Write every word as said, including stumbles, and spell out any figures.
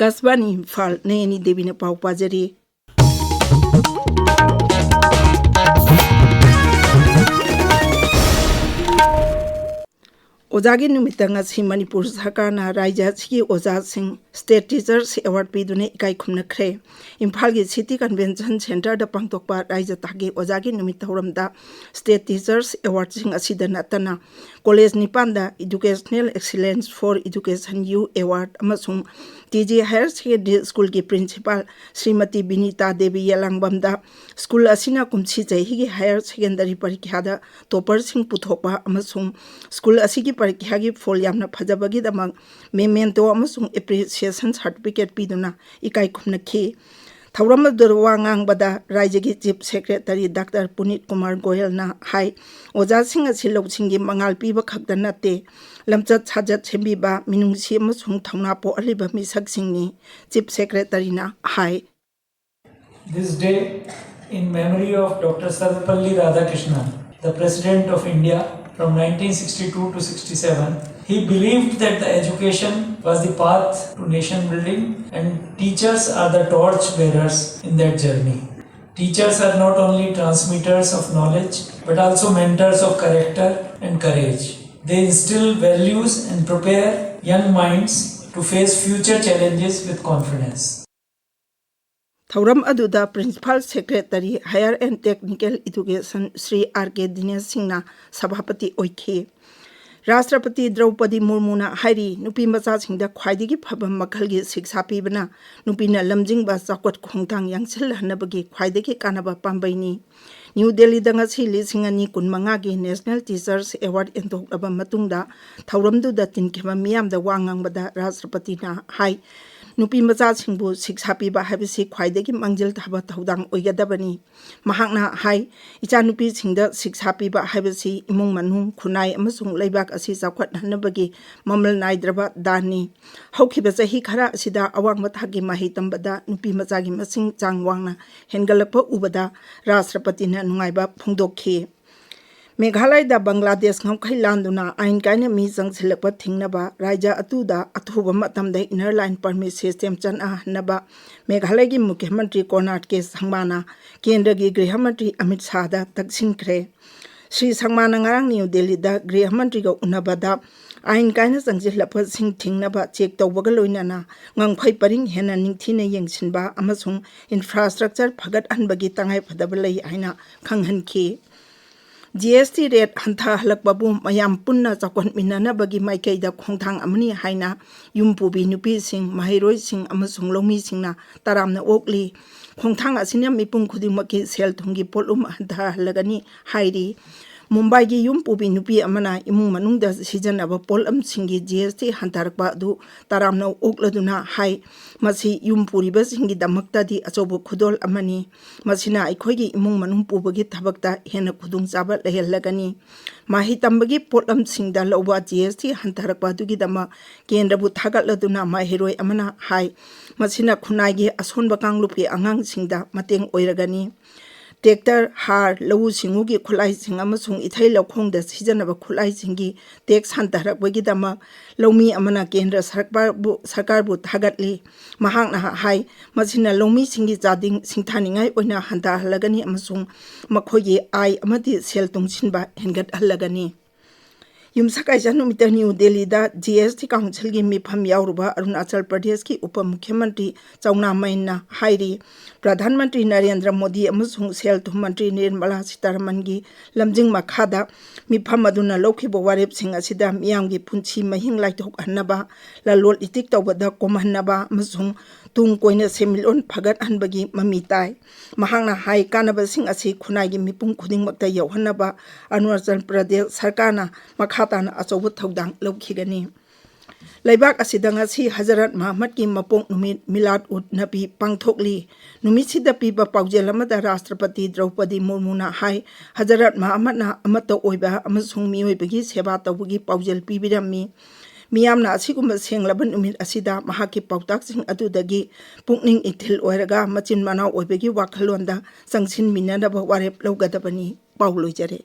ꯑꯀꯥꯁꯕꯥꯅꯤ ꯏꯝꯐꯥꯜ, ꯅꯌꯅꯤ ꯗꯦꯕꯤꯅ ꯄꯥꯎ ꯄꯥꯖꯔꯤ꯫ ꯑꯣꯖꯥꯒꯤ ꯅꯨꯃꯤꯠꯇ ꯉꯁꯤ ꯃꯅꯤꯄꯨꯔ ꯁꯔꯀꯥꯔꯅ ꯔꯥꯏꯖ꯭ꯌ ꯑꯁꯤꯒꯤ ꯑꯣꯖꯥꯁꯤꯡ State Teachers Award ꯄꯤꯗꯨꯅ ꯏꯀꯥꯏ ꯈꯨꯝꯅꯈ꯭ꯔꯦ꯫ ꯏꯝꯐꯥꯜꯒꯤ City Convention Centreꯗ ꯄꯥꯡꯊꯣꯛꯄ ꯔꯥꯏꯖ꯭ꯌ ꯊꯥꯛꯀꯤ ꯑꯣꯖꯥꯒꯤ ꯅꯨꯃꯤꯠ ꯊꯧꯔꯝꯗ State Teachers Awardꯁꯤꯡ ꯑꯁꯤꯗ ꯅꯠꯇꯅ ꯀꯣꯂꯦꯖ ꯅꯤꯄꯥꯟꯗ Educational Excellence for Education U Award ꯑꯃꯁꯨꯡ T G Higher Secondary Schoolꯒꯤ Principal ꯁ꯭ꯔꯤꯃꯇꯤ ꯕꯤꯅꯤꯇꯥ ꯗꯦꯕꯤ ꯌꯦꯂꯥꯡꯕꯝꯗ ꯁ꯭ꯀꯨꯜ ꯑꯁꯤꯅ ꯀꯨꯝꯁꯤ ꯆꯍꯤꯒꯤ Higher Secondary ꯄꯔꯤꯈ꯭ꯌꯥꯗ topperꯁꯤꯡ ꯄꯨꯊꯣꯛꯄ ꯑꯃꯁꯨꯡ ꯁ꯭ꯀꯨꯜ ꯑꯁꯤꯒꯤ ꯄꯔꯤꯈ꯭ꯌꯥꯒꯤ ꯐꯣꯜ ꯌꯥꯝꯅ ꯐꯖꯕꯒꯤꯗꯃꯛ memento ꯑꯃꯁꯨꯡ appreciation certificate ꯄꯤꯗꯨꯅ ꯏꯀꯥꯏ ꯈꯨꯝꯅꯈꯤ꯫ ꯊꯧꯔꯝ ꯑꯗꯨꯗ ꯋꯥ ꯉꯥꯡꯕꯗ ꯔꯥꯏꯖ꯭ꯌꯒꯤ Chief Secretary ꯗꯥꯛꯇꯔ ꯄꯨꯅꯤꯠ ꯀꯨꯃꯥꯔ ꯒꯣꯌꯜꯅ ꯍꯥꯏ, ꯑꯣꯖꯥꯁꯤꯡ ꯑꯁꯤ ꯂꯧꯁꯤꯡꯒꯤ ꯃꯉꯥꯜ ꯄꯤꯕ ꯈꯛꯇ ꯅꯠꯇꯦ, ꯂꯝꯆꯠ ꯁꯥꯖꯠ ꯁꯦꯝꯕꯤꯕ, ꯃꯤꯅꯨꯡꯁꯤ ꯑꯃꯁꯨꯡ ꯊꯧꯅꯥ ꯄꯣꯛꯍꯜꯂꯤꯕ ꯃꯤꯁꯛꯁꯤꯡꯅꯤ, Chief Secretaryꯅ high. This day, in memory of Doctor Sarvepalli Radhakrishnan, the President of India from nineteen sixty-two to sixty-seven, he believed that the education was the path to nation building and teachers are the torch bearers in that journey. Teachers are not only transmitters of knowledge but also mentors of character and courage. They instill values and prepare young minds to face future challenges with confidence. ꯊꯧꯔꯝ ꯑꯗꯨꯗ Principal Secretary Higher and Technical Education Shri R K Dinesh ꯁꯤꯡꯅ ꯁꯚꯥꯄꯇꯤ ꯑꯣꯏꯈꯤ꯫ ꯔꯥꯁꯇ꯭ꯔꯄꯇꯤ ꯗ꯭ꯔꯧꯄꯗꯤ ꯃꯨꯔꯃꯨꯅ ꯍꯥꯏꯔꯤ, ꯅꯨꯄꯤ ꯃꯆꯥꯁꯤꯡꯗ ꯈ꯭ꯋꯥꯏꯗꯒꯤ ꯐꯕ ꯃꯈꯜꯒꯤ ꯁꯤꯛꯁꯥ ꯄꯤꯕꯅ ꯅꯨꯄꯤꯅ ꯂꯝꯖꯤꯡꯕ ꯆꯥꯎꯈꯠ ꯈꯣꯡꯊꯥꯡ ꯌꯥꯡꯁꯤꯜꯍꯟꯅꯕꯒꯤ ꯈ꯭ꯋꯥꯏꯗꯒꯤ ꯀꯥꯟꯅꯕ ꯄꯥꯝꯕꯩꯅꯤ꯫ ꯅ꯭ꯌꯨ ꯗꯦꯜꯂꯤꯗ ꯉꯁꯤ ꯂꯤꯁꯤꯡ ꯑꯅꯤ ꯀꯨꯟꯃꯉꯥꯒꯤ National Teachers Award ꯌꯦꯟꯊꯣꯛꯂꯕ ꯃꯇꯨꯡꯗ ꯊꯧꯔꯝꯗꯨꯗ ꯇꯤꯟꯈꯤꯕ ꯃꯤꯌꯥꯝꯗ ꯋꯥ ꯉꯥꯡꯕꯗ ꯔꯥꯁꯇ꯭ꯔꯄꯇꯤꯅ ꯍꯥꯏ, ꯅꯨꯄꯤ ꯃꯆꯥꯁꯤꯡꯕꯨ ꯁꯤꯛꯁꯥ ꯄꯤꯕ ꯍꯥꯏꯕꯁꯤ ꯈ꯭ꯋꯥꯏꯗꯒꯤ ꯃꯥꯡꯖꯤꯜ ꯊꯥꯕ ꯊꯧꯗꯥꯡ ꯑꯣꯏꯒꯗꯕꯅꯤ꯫ ꯃꯍꯥꯛꯅ ꯍꯥꯏ, ꯏꯆꯥꯅꯨꯄꯤꯁꯤꯡꯗ ꯁꯤꯛꯁꯥ ꯄꯤꯕ ꯍꯥꯏꯕꯁꯤ ꯏꯃꯨꯡ ꯃꯅꯨꯡ, ꯈꯨꯟꯅꯥꯏ ꯑꯃꯁꯨꯡ ꯂꯩꯕꯥꯛ ꯑꯁꯤ ꯆꯥꯎꯈꯠꯍꯟꯅꯕꯒꯤ ꯃꯃꯜ ꯅꯥꯏꯗ꯭ꯔꯕ ꯗꯥꯟꯅꯤ꯫ ꯍꯧꯈꯤꯕ ꯆꯍꯤ ꯈꯔ ꯑꯁꯤꯗ ꯑꯋꯥꯡꯕ ꯊꯥꯛꯀꯤ ꯃꯍꯩ ꯇꯝꯕꯗ ꯅꯨꯄꯤ ꯃꯆꯥꯒꯤ ꯃꯁꯤꯡ ꯆꯥꯡ ꯋꯥꯡꯅ ꯍꯦꯟꯒꯠꯂꯛꯄ ꯎꯕꯗ ꯔꯥꯁꯇ꯭ꯔꯄꯇꯤꯅ ꯅꯨꯡꯉꯥꯏꯕ ꯐꯣꯡꯗꯣꯛꯈꯤ꯫ ꯃꯦꯘꯥꯂꯌꯗ ꯕꯪꯒ꯭ꯂꯥꯗꯦꯁ ꯉꯝꯈꯩ ꯂꯥꯟꯗꯨꯅ ꯑꯥꯏꯟ ꯀꯥꯏꯅ ꯃꯤ ꯆꯪꯁꯤꯜꯂꯛꯄ ꯊꯤꯡꯅꯕ, ꯔꯥꯖ꯭ꯌ ꯑꯗꯨꯗ ꯑꯊꯨꯕ ꯃꯇꯝꯗ inner line permit system ꯆꯠꯅꯍꯟꯅꯕ ꯃꯦꯘꯥꯂꯌꯒꯤ ꯃꯨꯈ꯭ꯌ ꯃꯟꯇ꯭ꯔꯤ ꯀꯣꯅꯥꯔꯗ ꯀꯦ ꯁꯪꯃꯥꯅ ꯀꯦꯟꯗ꯭ꯔꯒꯤ ꯒ꯭ꯔꯤꯍ ꯃꯟꯇ꯭ꯔꯤ ꯑꯃꯤꯠ ꯁꯥꯍꯗ ꯇꯛꯁꯤꯟꯈ꯭ꯔꯦ꯫ ꯁ꯭ꯔꯤ ꯁꯪꯃꯥꯅ ꯉꯔꯥꯡ ꯅ꯭ꯌꯨ ꯗꯦꯜꯂꯤꯗ ꯒ꯭ꯔꯤꯍ ꯃꯟꯇ꯭ꯔꯤꯒ ꯎꯅꯕꯗ ꯑꯥꯏꯟ ꯀꯥꯏꯅ ꯆꯪꯁꯤꯜꯂꯛꯄꯁꯤꯡ ꯊꯤꯡꯅꯕ ꯆꯦꯛ ꯇꯧꯕꯒ ꯂꯣꯏꯅꯅ ꯉꯝꯈꯩ ꯄꯔꯤꯡ ꯍꯦꯟꯅ ꯅꯤꯡꯊꯤꯅ ꯌꯦꯡꯁꯤꯟꯕ ꯑꯃꯁꯨꯡ infrastructure ꯐꯒꯠꯍꯟꯕꯒꯤ ꯇꯉꯥꯏꯐꯗꯕ ꯂꯩ ꯍꯥꯏꯅ ꯈꯪꯍꯟꯈꯤ꯫ ꯖꯤ ꯑꯦꯁ ꯇꯤ rate ꯍꯟꯊꯍꯜꯂꯛꯄꯕꯨ ꯃꯌꯥꯝ ꯄꯨꯟꯅ ꯆꯥꯎꯈꯠꯃꯤꯟꯅꯅꯕꯒꯤ ꯃꯥꯏꯀꯩꯗ ꯈꯣꯡꯊꯥꯡ ꯑꯃꯅꯤ ꯍꯥꯏꯅ ꯌꯨꯝ ꯄꯨꯕꯤ ꯅꯨꯄꯤꯁꯤꯡ, ꯃꯍꯩꯔꯣꯏꯁꯤꯡ ꯑꯃꯁꯨꯡ ꯂꯧꯃꯤꯁꯤꯡꯅ ꯇꯔꯥꯝꯅ ꯑꯣꯛꯂꯤ꯫ ꯈꯣꯡꯊꯥꯡ ꯑꯁꯤꯅ ꯃꯤꯄꯨꯝ ꯈꯨꯗꯤꯡꯃꯛꯀꯤ ꯁꯦꯜ ꯊꯨꯝꯒꯤ ꯄꯣꯠꯂꯨꯝ ꯍꯟꯊꯍꯜꯂꯒꯅꯤ ꯍꯥꯏꯔꯤ꯫ ꯃꯨꯝꯕꯥꯏꯒꯤ ꯌꯨꯝ ꯄꯨꯕꯤ ꯅꯨꯄꯤ ꯑꯃꯅ ꯏꯃꯨꯡ ꯃꯅꯨꯡꯗ ꯁꯤꯖꯤꯟꯅꯕ ꯄꯣꯠꯂꯝꯁꯤꯡꯒꯤ ꯖꯤ ꯑꯦꯁ ꯇꯤ ꯍꯟꯊꯔꯛꯄ ꯑꯗꯨ ꯇꯔꯥꯝꯅ ꯑꯣꯛꯂꯗꯨꯅ ꯍꯥꯏ, "ꯃꯁꯤ ꯌꯨꯝ ꯄꯨꯔꯤꯕꯁꯤꯡꯒꯤꯗꯃꯛꯇꯗꯤ ꯑꯆꯧꯕ ꯈꯨꯗꯣꯜ ꯑꯃꯅꯤ꯫ ꯃꯁꯤꯅ ꯑꯩꯈꯣꯏꯒꯤ ꯏꯃꯨꯡ ꯃꯅꯨꯡ ꯄꯨꯕꯒꯤ ꯊꯕꯛꯇ ꯍꯦꯟꯅ ꯈꯨꯗꯣꯡꯆꯥꯕ ꯂꯩꯍꯜꯂꯒꯅꯤ꯫" ꯃꯍꯩ ꯇꯝꯕꯒꯤ ꯄꯣꯠꯂꯝꯁꯤꯡꯗ ꯂꯧꯕ ꯖꯤ ꯑꯦꯁ ꯇꯤ ꯍꯟꯊꯔꯛꯄ ꯑꯗꯨꯒꯤꯗꯃꯛ ꯀꯦꯟꯗ꯭ꯔꯕꯨ ꯊꯥꯒꯠꯂꯗꯨꯅ ꯃꯍꯩꯔꯣꯏ ꯑꯃꯅ ꯍꯥꯏ, "ꯃꯁꯤꯅ ꯈꯨꯟꯅꯥꯏꯒꯤ ꯑꯁꯣꯟꯕ ꯀꯥꯡꯂꯨꯞꯀꯤ ꯑꯉꯥꯡꯁꯤꯡꯗ ꯃꯇꯦꯡ ꯑꯣꯏꯔꯒꯅꯤ꯫" ꯇ꯭ꯔꯦꯛꯇꯔ, ꯍꯥꯔ, ꯂꯧꯎ ꯁꯤꯡꯎꯒꯤ ꯈꯨꯠꯂꯥꯏꯁꯤꯡ ꯑꯃꯁꯨꯡ ꯏꯊꯩ ꯂꯧꯈꯣꯡꯗ ꯁꯤꯖꯤꯟꯅꯕ ꯈꯨꯠꯂꯥꯏꯁꯤꯡꯒꯤ ꯇꯦꯛꯁ ꯍꯟꯊꯔꯛꯄꯒꯤꯗꯃꯛ ꯂꯧꯃꯤ ꯑꯃꯅ ꯀꯦꯟꯗ꯭ꯔ ꯁꯔꯀꯥꯔꯕꯨ, ꯁꯔꯀꯥꯔꯕꯨ ꯊꯥꯒꯠꯂꯤ꯫ ꯃꯍꯥꯛꯅ ꯍꯥꯏ, ꯃꯁꯤꯅ ꯂꯧꯃꯤꯁꯤꯡꯒꯤ ꯆꯥꯗꯤꯡ ꯁꯤꯡꯊꯥꯅꯤꯡꯉꯥꯏ ꯑꯣꯏꯅ ꯍꯟꯊꯍꯜꯂꯒꯅꯤ ꯑꯃꯁꯨꯡ ꯃꯈꯣꯏꯒꯤ ꯑꯥꯏ ꯑꯃꯗꯤ ꯁꯦꯜ ꯇꯨꯡꯁꯤꯟꯕ ꯍꯦꯟꯒꯠꯍꯜꯂꯒꯅꯤ꯫ ꯌꯨꯝꯁꯀꯩꯁ ꯅꯨꯃꯤꯠꯇ ꯅ꯭ꯌꯨ ꯗꯦꯜꯂꯤꯗ ꯖꯤ ꯑꯦꯁ ꯇꯤ ꯀꯥꯎꯟꯁꯤꯜꯒꯤ ꯃꯤꯐꯝ ꯌꯥꯎꯔꯨꯕ ꯑꯔꯨꯅꯥꯆꯜ ꯄ꯭ꯔꯗꯦꯁꯀꯤ ꯎꯄ ꯃꯨꯈ꯭ꯌ ꯃꯟꯇ꯭ꯔꯤ ꯆꯧꯅꯥ ꯃꯩꯟꯅ ꯍꯥꯏꯔꯤ, ꯄ꯭ꯔꯙꯥꯟ ꯃꯟꯇ꯭ꯔꯤ ꯅꯔꯦꯟꯗ꯭ꯔ ꯃꯣꯗꯤ ꯑꯃꯁꯨꯡ ꯁꯦꯜ ꯊꯨꯝ ꯃꯟꯇ꯭ꯔꯤ ꯅꯤꯔꯃꯂꯥ ꯁꯤꯇꯥꯔꯥꯃꯟꯒꯤ ꯂꯝꯖꯤꯡ ꯃꯈꯥꯗ ꯃꯤꯐꯝ ꯑꯗꯨꯅ ꯂꯧꯈꯤꯕ ꯋꯥꯔꯦꯞꯁꯤꯡ ꯑꯁꯤꯗ ꯃꯤꯌꯥꯝꯒꯤ ꯄꯨꯟꯁꯤ ꯃꯍꯤꯡ ꯂꯥꯏꯊꯣꯛꯍꯟꯅꯕ, ꯂꯂꯣꯟ ꯏꯇꯤꯛ ꯇꯧꯕꯗ ꯀꯣꯝꯍꯟꯅꯕ ꯑꯃꯁꯨꯡ ꯇꯨꯡ ꯀꯣꯏꯅ ꯁꯦꯟꯃꯤꯠꯂꯣꯟ ꯐꯒꯠꯍꯟꯕꯒꯤ ꯃꯃꯤ ꯇꯥꯏ꯫ ꯃꯍꯥꯛꯅ ꯍꯥꯏ, ꯀꯥꯟꯅꯕꯁꯤꯡ ꯑꯁꯤ ꯈꯨꯟꯅꯥꯏꯒꯤ ꯃꯤꯄꯨꯝ ꯈꯨꯗꯤꯡꯃꯛꯇ ꯌꯧꯍꯟꯅꯕ ꯑꯔꯨꯅꯥꯆꯜ ꯄ꯭ꯔꯗꯦꯁ ꯁꯔꯀꯥꯔꯅ ꯃꯈꯥ ꯇꯥꯅ ꯑꯆꯧꯕ ꯊꯧꯗꯥꯡ ꯂꯧꯈꯤꯒꯅꯤ꯫ ꯂꯩꯕꯥꯛ ꯑꯁꯤꯗ ꯉꯁꯤ ꯍꯖꯔꯠ ꯃꯍꯃꯗꯀꯤ ꯃꯄꯣꯛ ꯅꯨꯃꯤꯠ ꯃꯤꯂꯥꯗ ꯎꯠ ꯅꯕꯤ ꯄꯥꯡꯊꯣꯛꯂꯤ꯫ ꯅꯨꯃꯤꯠꯁꯤꯗ ꯄꯤꯕ ꯄꯥꯎꯖꯦꯜ ꯑꯃꯗ ꯔꯥꯁꯇ꯭ꯔꯄꯇꯤ ꯗ꯭ꯔꯧꯄꯗꯤ ꯃꯨꯔꯃꯨꯅ ꯍꯥꯏ, ꯍꯖꯔꯠ ꯃꯍꯃꯗꯅ ꯑꯃꯠꯇ ꯑꯣꯏꯕ ꯑꯃꯁꯨꯡ ꯃꯤꯑꯣꯏꯕꯒꯤ ꯁꯦꯕꯥ ꯇꯧꯕꯒꯤ ꯄꯥꯎꯖꯦꯜ ꯄꯤꯕꯤꯔꯝꯃꯤ꯫ ꯃꯤꯌꯥꯝꯅ ꯑꯁꯤꯒꯨꯝꯕ ꯁꯦꯡꯂꯕ ꯅꯨꯃꯤꯠ ꯑꯁꯤꯗ ꯃꯍꯥꯛꯀꯤ ꯄꯥꯎꯇꯥꯛꯁꯤꯡ ꯑꯗꯨꯗꯒꯤ ꯄꯨꯛꯅꯤꯡ ꯏꯊꯤꯜ ꯑꯣꯏꯔꯒ ꯃꯆꯤꯟ ꯃꯅꯥꯎ ꯑꯣꯏꯕꯒꯤ ꯋꯥꯈꯜꯂꯣꯟꯗ ꯆꯪꯁꯤꯟꯃꯤꯟꯅꯅꯕ ꯋꯥꯔꯦꯞ ꯂꯧꯒꯗꯕꯅꯤ꯫ ꯄꯥꯎ ꯂꯣꯏꯖꯔꯦ꯫